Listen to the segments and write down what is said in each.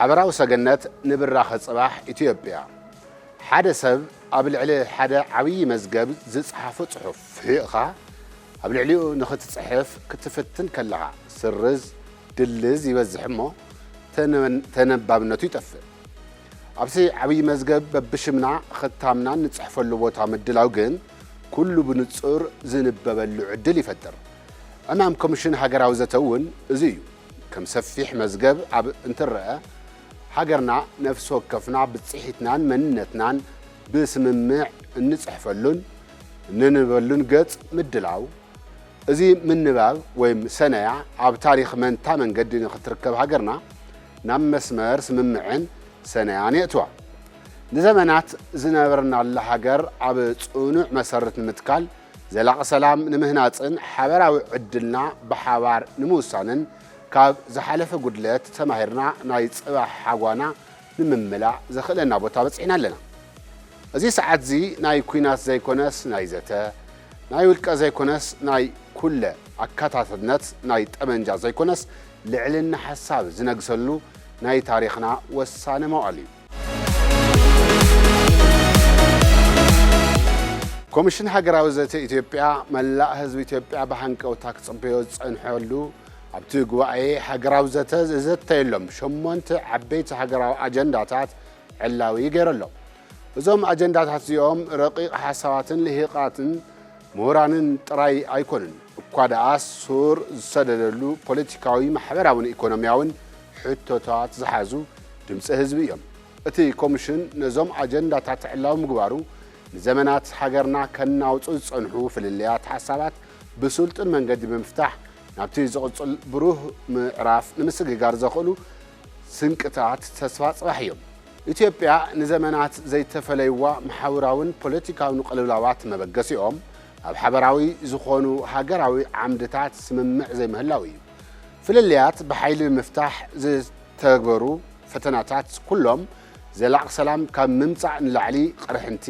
ሓበራዊ ሰገነት ንብራኸ ጽባሕ ኢትዮጵያ። ሓደ ሰብ ኣብ ልዕሊ ሓደ ዓብዪ መዝገብ ዝጸሓፎ ጽሑፍ ርሒቕኻ ኣብ ልዕሊኡ ንኽትጽሕፍ ክትፍትን ከለኻ፣ ስርዝ፣ ድልዝ ይበዝሕ እሞ ተነ-፣ ተነባብነቱ ይጠፍእ። ኣብቲ ዓብዪ መዝገብ በብሽምና ኽታምና እንጽሕፈሉ ቦታ ምድላው ግን፣ ኩሉ ብንጹር ዝንበበሉ ዕድል ይፈጥር። ዕማም ኮሚሽን ሃገራዊ ዘተ እውን እዚ እዩ። ከም ሰፊሕ መዝገብ ኣብ እንትረአ፣ ሃገርና ነፍሲ ወከፍና ብጽሒትናን መንነትናን ብስምምዕ እንጽሕፈሉን እንንበሉን ገጽ ምድላው፣ እዚ ምንባብ ወይም ሰነያ ኣብ ታሪኽ መንታ መንገዲ ንኽትርከብ ሃገርና ናብ መስመር ስምምዕን ሰነያን የእትዋ። ንዘመናት ዝነበርናላ ሃገር ኣብ ጽኑዕ መሰረት ንምትካል፣ ዘላቒ ሰላም ንምህናጽን ሓበራዊ ዕድልና ብሓባር ንምውሳንን፣ ካብ ዝሓለፈ ጉድለት ተማሂርና ናይ ጽባሕ ሓጓና ንምምላእ ዘኽእለና ቦታ በጺሕና ኣለና። እዚ ሰዓት እዚ ናይ ኲናት ዘይኮነስ ናይ ዘተ፣ ናይ ውልቀ ዘይኮነስ ናይ ኩለ ኣካታትነት፣ ናይ ጠመንጃ ዘይኮነስ ልዕልና ሓሳብ ዝነግሰሉ ናይ ታሪኽና ወሳኒ መዋእል እዩ። ኮሚሽን ሃገራዊ ዘተ ኢትዮጵያ፣ መላእ ህዝቢ ኢትዮጵያ ብሃንቀውታ ክጽበዮ ዝጸንሐሉ፣ ኣብቲ ጉባኤ ሃገራዊ ዘተ ዝዘተየሎም ሸሞንተ ዓበይቲ ሃገራዊ ኣጀንዳታት ዕላዊ ገይሩ ኣሎ። እዞም ኣጀንዳታት እዚኦም ረቂቕ ሓሳባትን ልሂቓትን ምሁራንን ጥራይ ኣይኮኑን፣ እኳ ደኣ ሱር ዝሰደደሉ ፖለቲካዊ፣ ማሕበራውን ኢኮኖሚያውን ሕቶታት ዝሓዙ ድምጺ ህዝቢ እዮም። እቲ ኮሚሽን ነዞም ኣጀንዳታት ዕላዊ ምግባሩ፣ ንዘመናት ሃገርና ከናውጹ ዝጸንሑ ፍልልያት ሓሳባት ብስልጡን መንገዲ ብምፍታሕ፣ ናብቲ ዝቕጽል ብሩህ ምዕራፍ ንምስግጋር ዘኽእሉ ስንቅታት ተስፋ ጽባሕ እዮም። ኢትዮጵያ ንዘመናት ዘይተፈለይዋ ማሕበራውን ፖለቲካውን ቅልውላዋት መበገሲኦም፣ ኣብ ሓበራዊ ዝኾኑ ሃገራዊ ዓምድታት ስምምዕ ዘይምህላው እዩ። ፍልልያት ብሓይሊ ንምፍታሕ ዝተግበሩ ፈተናታት ኩሎም ዘላቒ ሰላም ካብ ምምጻእ ንላዕሊ ቅርሕንቲ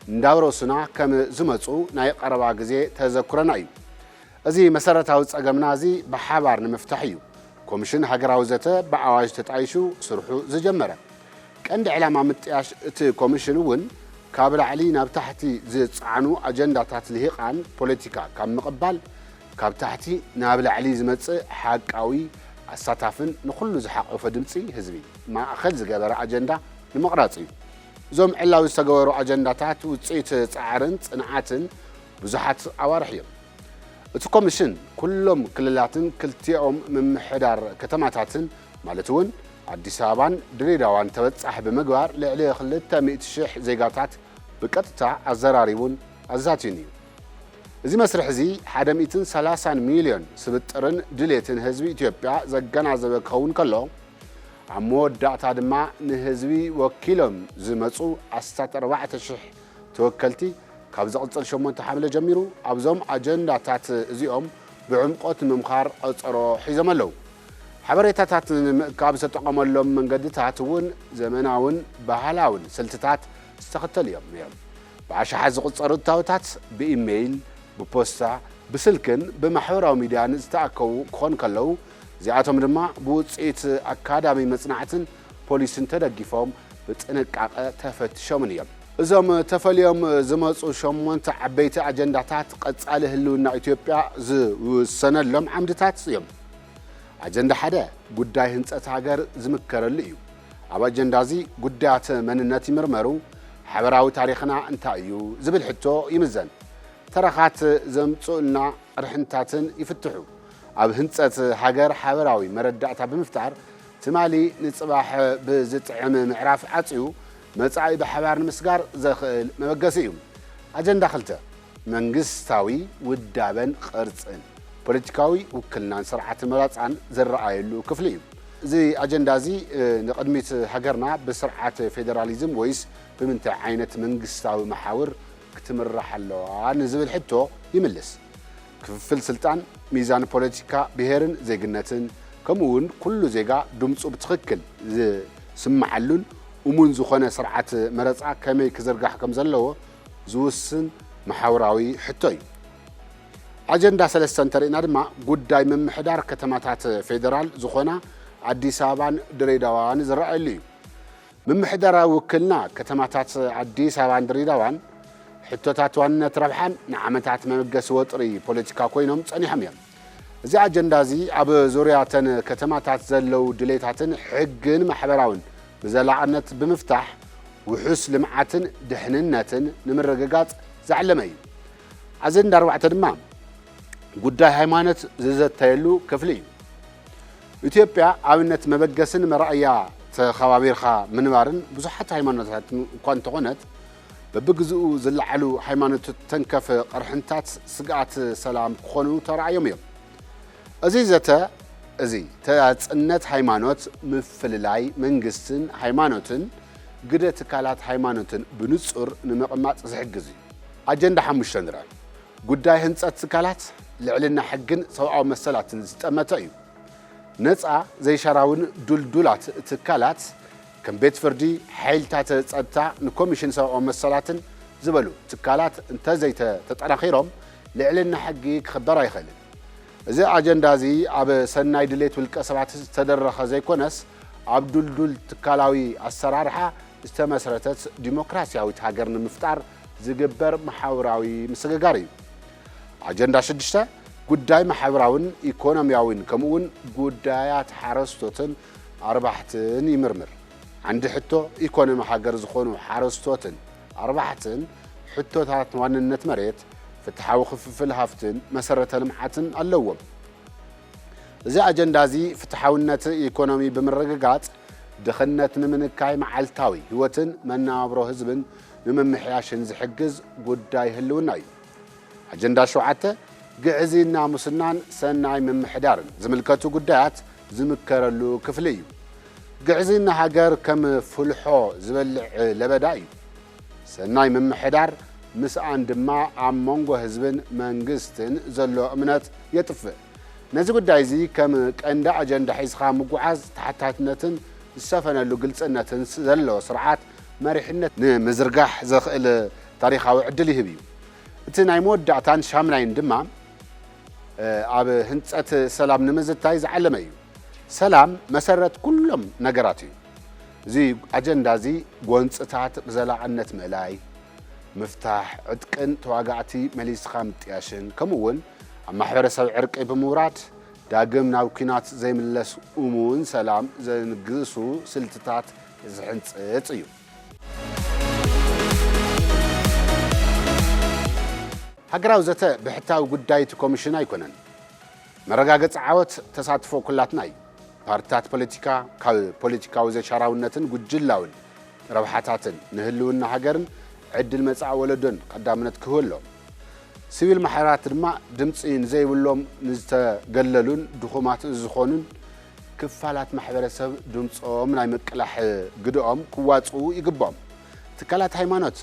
እንዳውረሱና ከም ዝመጹ ናይ ቀረባ ግዜ ተዘክሮና እዩ። እዚ መሰረታዊ ጸገምና እዚ ብሓባር ንምፍታሕ እዩ ኮሚሽን ሃገራዊ ዘተ ብኣዋጅ ተጣይሹ ስርሑ ዝጀመረ። ቀንዲ ዕላማ ምጥያሽ እቲ ኮሚሽን እውን ካብ ላዕሊ ናብ ታሕቲ ዝጸዓኑ ኣጀንዳታት ልሂቓን ፖለቲካ ካብ ምቕባል፣ ካብ ታሕቲ ናብ ላዕሊ ዝመጽእ ሓቃዊ፣ ኣሳታፍን ንኹሉ ዝሓቆፈ ድምጺ ህዝቢ ማእከል ዝገበረ ኣጀንዳ ንምቕራጽ እዩ። እዞም ዕላዊ ዝተገበሩ ኣጀንዳታት ውጽኢት ጻዕርን ጽንዓትን ብዙሓት ኣዋርሕ እዮም። እቲ ኮሚሽን ኩሎም ክልላትን ክልቲኦም ምምሕዳር ከተማታትን፣ ማለት እውን ኣዲስ ኣበባን ድሬዳዋን ተበጻሒ ብምግባር፣ ልዕሊ ክልተ ሚእቲ ሽሕ ዜጋታት ብቀጥታ ኣዘራሪቡን ኣዛትዩን እዩ። እዚ መስርሕ እዚ ሓደ ሚእትን ሰላሳን ሚልዮን ስብጥርን ድሌትን ህዝቢ ኢትዮጵያ ዘገናዘበ ክኸውን ከሎ፣ ኣብ መወዳእታ ድማ ንህዝቢ ወኪሎም ዝመጹ ኣስታት ኣርባዕተ ሽሕ ተወከልቲ፣ ካብ ዝቕጽል ሸሞንተ ሓምለ ጀሚሩ ኣብዞም ኣጀንዳታት እዚኦም ብዕምቆት ንምምኻር ቀጸሮ ሒዞም ኣለዉ። ሓበሬታታት ንምእካብ ዝተጠቐመሎም መንገድታት እውን ዘመናውን ባህላውን ስልትታት ዝተኸተሉ እዮም ነይሮም። ብኣሽሓት ዝቑጸሩ እታወታት ብኢሜይል፣ ብፖስታ፣ ብስልክን ብማሕበራዊ ሚድያን ዝተኣከቡ ክኾኑ ከለዉ፣ እዚኣቶም ድማ ብውጽኢት ኣካዳሚ መጽናዕትን ፖሊስን ተደጊፎም ብጥንቃቐ ተፈቲሾምን እዮም። እዞም ተፈልዮም ዝመጹ ሸሞንተ ዓበይቲ ኣጀንዳታት ቀጻሊ ህልውና ኢትዮጵያ ዝውሰነሎም ዓምድታት እዮም። ኣጀንዳ ሓደ ጉዳይ ህንጸት ሃገር ዝምከረሉ እዩ። ኣብ ኣጀንዳ እዚ ጉዳያት መንነት ይምርመሩ፣ ሓበራዊ ታሪኽና እንታይ እዩ ዝብል ሕቶ ይምዘን። ተረኻት ዘምጽኡልና ቅርሕንታትን ይፍትሑ። ኣብ ህንጸት ሃገር ሓበራዊ መረዳእታ ብምፍጣር፣ ትማሊ ንጽባሕ ብዝጥዕም ምዕራፍ ዓጽዩ፣ መጻኢ ብሓባር ንምስጋር ዘኽእል መበገሲ እዩ። ኣጀንዳ ክልተ፣ መንግስታዊ ውዳበን ቅርጽን፣ ፖለቲካዊ ውክልናን ስርዓት መራጻን ዝረኣየሉ ክፍሊ እዩ። እዚ ኣጀንዳ እዚ፣ እ፣ ንቕድሚት ሃገርና ብስርዓት ፌደራሊዝም ወይስ ብምንታይ ዓይነት መንግስታዊ መሓውር ክትምራሕ ኣለዋ ንዝብል ሕቶ ይምልስ። ክፍፍል ስልጣን፣ ሚዛን ፖለቲካ ብሄርን ዜግነትን፣ ከምኡ እውን ኩሉ ዜጋ ድምፁ ብትኽክል ዝስምዓሉን እሙን ዝኾነ ስርዓት መረፃ ከመይ ክዝርጋሕ ከም ዘለዎ ዝውስን መሓውራዊ ሕቶ እዩ። ኣጀንዳ ሰለስተ እንተሪእና ድማ ጉዳይ ምምሕዳር ከተማታት ፌደራል ዝኾና ኣዲስ ኣበባን ድሬዳዋን ዝረኣየሉ እዩ። ምምሕዳራዊ ውክልና ከተማታት ኣዲስ ኣበባን ድሬዳዋን ሕቶታት ዋንነት ረብሓን ንዓመታት መበገሲ ወጥሪ ፖለቲካ ኮይኖም ጸኒሖም እዮም። እዚ ኣጀንዳ እዚ ኣብ ዙርያ እተን ከተማታት ዘለዉ ድሌታትን ሕግን ማሕበራውን ብዘላቕነት ብምፍታሕ ውሑስ ልምዓትን ድሕንነትን ንምርግጋጽ ዝዓለመ እዩ። ኣጀንዳ ኣርባዕተ ድማ ጉዳይ ሃይማኖት ዝዘተየሉ ክፍሊ እዩ። ኢትዮጵያ ኣብነት መበገስን መርኣያ ተኸባቢርካ ምንባርን ብዙሓት ሃይማኖታት እኳ እንተኾነት፣ በብግዝኡ ዝለዓሉ ሃይማኖት ተንከፍ ቅርሕንታት ስግኣት ሰላም ክኾኑ ተራእዮም እዮም። እዚ ዘተ እዚ ተያጽነት ሃይማኖት፣ ምፍልላይ መንግስትን ሃይማኖትን፣ ግደ ትካላት ሃይማኖትን ብንጹር ንምቕማጥ ዝሕግዝ እዩ። ኣጀንዳ ሓሙሽተ ንርአ። ጉዳይ ህንጸት ትካላት ልዕልና ሕግን ሰብኣዊ መሰላትን ዝጠመተ እዩ። ነጻ፣ ዘይሻራውን ዱልዱላት ትካላት ከም ቤት ፍርዲ፣ ሓይልታት ጸጥታ፣ ንኮሚሽን ሰብኣዊ መሰላትን ዝበሉ ትካላት እንተዘይተጠናኺሮም ልዕልና ሕጊ ክኽበር ኣይኽእልን። እዚ ኣጀንዳ እዚ ኣብ ሰናይ ድሌት ውልቀ ሰባት ዝተደረኸ ዘይኮነስ ኣብ ዱልዱል ትካላዊ ኣሰራርሓ ዝተመስረተት ዲሞክራሲያዊት ሃገር ንምፍጣር ዝግበር መሓውራዊ ምስግጋር እዩ። ኣጀንዳ ሽዱሽተ ጉዳይ ማሕበራውን ኢኮኖሚያውን ከምኡውን ጉዳያት ሓረስቶትን ኣርባሕትን ይምርምር። ዓንዲ ሕቶ ኢኮኖሚ ሃገር ዝኾኑ ሓረስቶትን ኣርባሕትን ሕቶታት ዋንነት መሬት፣ ፍትሓዊ ክፍፍል ሃፍትን መሰረተ ልምዓትን ኣለዎም። እዚ ኣጀንዳ እዚ ፍትሓውነት ኢኮኖሚ ብምርግጋጽ ድኽነት ንምንካይ መዓልታዊ ህይወትን መነባብሮ ህዝብን ንምምሕያሽን ዝሕግዝ ጉዳይ ህልውና እዩ። ኣጀንዳ ሸውዓተ ግዕዝይና ሙስናን ሰናይ ምምሕዳርን ዝምልከቱ ጉዳያት ዝምከረሉ ክፍሊ እዩ። ግዕዝይና ሃገር ከም ፍልሖ ዝበልዕ ለበዳ እዩ። ሰናይ ምምሕዳር ምስኣን ድማ ኣብ መንጎ ህዝብን መንግስትን ዘሎ እምነት የጥፍእ። ነዚ ጉዳይ እዚ ከም ቀንዲ ኣጀንዳ ሒዝኻ ምጉዓዝ ተሓታትነትን ዝሰፈነሉ ግልጽነትን ስ-፣ ዘሎ ስርዓት መሪሕነት ንምዝርጋሕ ዘኽእል ታሪኻዊ ዕድል ይህብ እዩ። እቲ ናይ መወዳእታን ሻምናይን ድማ፣ እ፣ ኣብ ህንጸት ሰላም ንምዝታይ ዝዓለመ እዩ። ሰላም መሰረት ኩሎም ነገራት እዩ። እዚ ኣጀንዳ እዚ ጎንጽታት ብዘላቕነት ምእላይ፣ ምፍታሕ፣ ዕጥቅን ተዋጋእቲ መሊስኻ ምጥያሽን፣ ከምኡ እውን ኣብ ማሕበረሰብ ዕርቂ ብምውራድ ዳግም ናብ ኲናት ዘይምለስ እሙን ሰላም ዘንግሱ ስልትታት ዝሕንጽጽ እዩ። ሃገራዊ ዘተ ብሕታዊ ጉዳይ እቲ ኮሚሽን ኣይኮነን። መረጋገጺ ዓወት ተሳትፎ ኩላትና እዩ። ፓርትታት ፖለቲካ ካብ ፖለቲካዊ ዘይሻራውነትን ጉጅላውን ረብሓታትን ንህልውና ሃገርን ዕድል መጻኢ ወለዶን ቀዳምነት ክህቡ ኣለዎም። ሲቪል ማሕበራት ድማ ድምጺ ንዘይብሎም፣ ንዝተገለሉን ድኹማት ዝኾኑን ክፋላት ማሕበረሰብ ድምጾም ናይ ምቅላሕ ግደኦም ክዋጽኡ ይግብኦም። ትካላት ሃይማኖት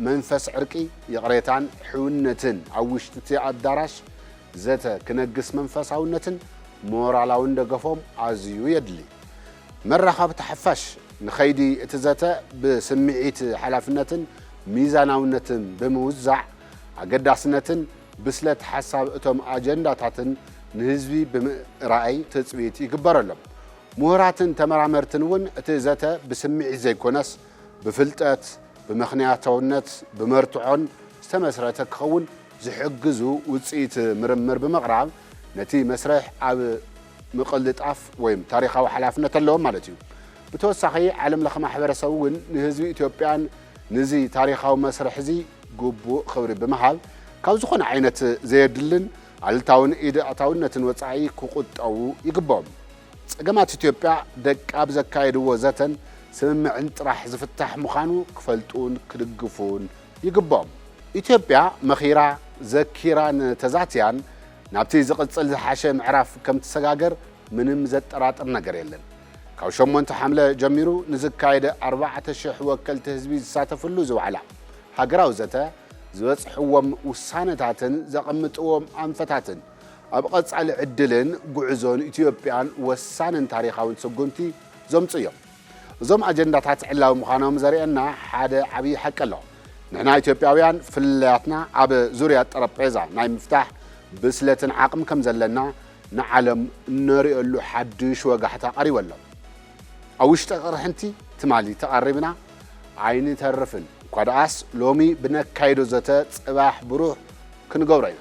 መንፈስ ዕርቂ፣ ይቕሬታን ሕውነትን ኣብ ውሽጢ እቲ ኣዳራሽ ዘተ ክነግስ መንፈሳውነትን ሞራላውን ደገፎም ኣዝዩ የድሊ። መራኸብቲ ሓፋሽ ንኸይዲ እቲ ዘተ ብስምዒት ሓላፍነትን ሚዛናውነትን ብምውዛዕ ኣገዳስነትን ብስለት ሓሳብ እቶም ኣጀንዳታትን ንህዝቢ ብምርኣይ ትጽቢት ይግበረሎም። ምሁራትን ተመራመርትን እውን እቲ ዘተ ብስምዒት ዘይኮነስ ብፍልጠት፣ ብምኽንያታውነት፣ ብመርትዖን ዝተመስረተ ክኸውን ዝሕግዙ ውጽኢት ምርምር ብምቕራብ ነቲ መስርሕ ኣብ ምቕልጣፍ ወይም ታሪኻዊ ሓላፍነት ኣለዎም ማለት እዩ። ብተወሳኺ ዓለም ለኸ ማሕበረሰብ እውን ንህዝቢ ኢትዮጵያን ንዚ ታሪኻዊ መስርሕ እዚ ግቡእ ክብሪ ብምሃብ ካብ ዝኾነ ዓይነት ዘየድልን ኣሉታውን ኢድ ኣእታውነትን ወጻኢ ክቑጠቡ ይግብኦም። ጸገማት ኢትዮጵያ ደቃ ብዘካየድዎ ዘተን ስምምዕን ጥራሕ ዝፍታሕ ምዃኑ ክፈልጡን ክድግፉን ይግብኦም። ኢትዮጵያ መኺራ፣ ዘኪራን ተዛትያን ናብቲ ዝቕጽል ዝሓሸ ምዕራፍ ከም ትሰጋገር ምንም ዘጠራጥር ነገር የለን። ካብ ሸሞንተ ሓምለ ጀሚሩ ንዝካየደ ኣርባዕተ ሽሕ ወከልቲ ህዝቢ ዝሳተፍሉ ዝወዓላ ሃገራዊ ዘተ ዝበጽሕዎም ውሳነታትን ዘቐምጥዎም ኣንፈታትን ኣብ ቐጻሊ ዕድልን ጉዕዞን ኢትዮጵያን ወሳንን ታሪኻውን ስጉምቲ ዘምጽኡ እዮም። እዞም ኣጀንዳታት ዕላዊ ምዃኖም ዘርእየና ሓደ ዓብዪ ሓቂ ኣሎ። ንሕና ኢትዮጵያውያን ፍልልያትና ኣብ ዙርያ ጠረጴዛ ናይ ምፍታሕ ብስለትን ዓቕሚ ከም ዘለና ንዓለም እነርእየሉ ሓድሽ ወጋሕታ ቀሪቡ ኣሎ። ኣብ ውሽጢ ቅርሕንቲ ትማሊ ተቐሪብና ኣይንተርፍን። እኳ ደኣስ ሎሚ ብነካይዶ ዘተ ጽባሕ ብሩህ ክንገብሮ ኢና።